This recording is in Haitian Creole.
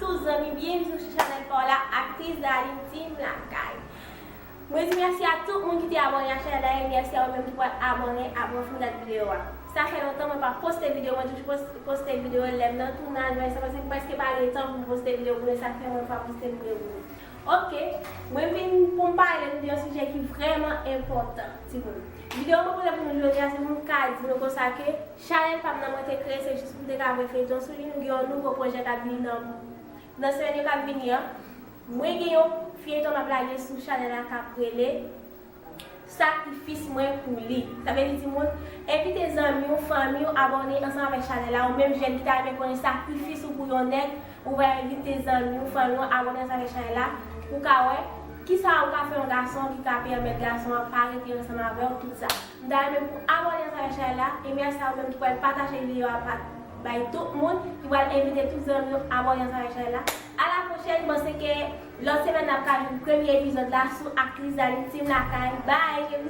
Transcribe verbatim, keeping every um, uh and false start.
Tout zanmi, byenvini sou chanèl pa w la, Aktris Darline Team Lakay. Mwen di mèsi a tout moun ki te abòne a chanèl la, e mèsi a ou menm ki pral abòne apre w fin gad videyo a. Sa fè lontan mwen pa poste videyo, mwen toujou pos- poste videyo lè m nan tounaj, men sa paske m prèske pa gen tan pou m poste videyo pou nou, sa fè mwen pa poste videyo pou nou. Ok, mwen vin pou m pale nou de yon sijè ki vrèman enpòtan, timoun. Videyo mwen pote pou nou jodi a, se pou m ka di nou konsa ke chanèl pa m nan mwen te kreye, se jis pou m te ka voye feyton sou li, nou gen yon nouvo pwojè k ap vini nan, nan semèn yo k ap vini an. Mwen gen yon feyton m ap lage sou chanèl la k ap rele Sakrifis mwen pou li. Sa vle di, timoun, envite zanmi w, fanmi w, abòne ansanm avèk chanèl la. Ou menm jèn ki ta renmen konnen sakrifis ou pou yon nèg, ou va envite zanmi w, fanmi w, abòne ansanm avèk chanèl la. Ou ka wè kisa ou ka fè yon gason ki ka pèmèt gason an pa rete ansanm avè w, tout sa. M ta renmen pou abòne ansanm avèk chanèl la. E mèsi a ou menm ki pral pataje videyo a, pa bay tout moun, ki pral envite tout zanmi yo abòne ansanm avèk chanèl la. A la pwochèn, m panse ke lòt semèn n ap ka jwenn premye epizòd la sou Aktris Darline Team Lakay. Bye!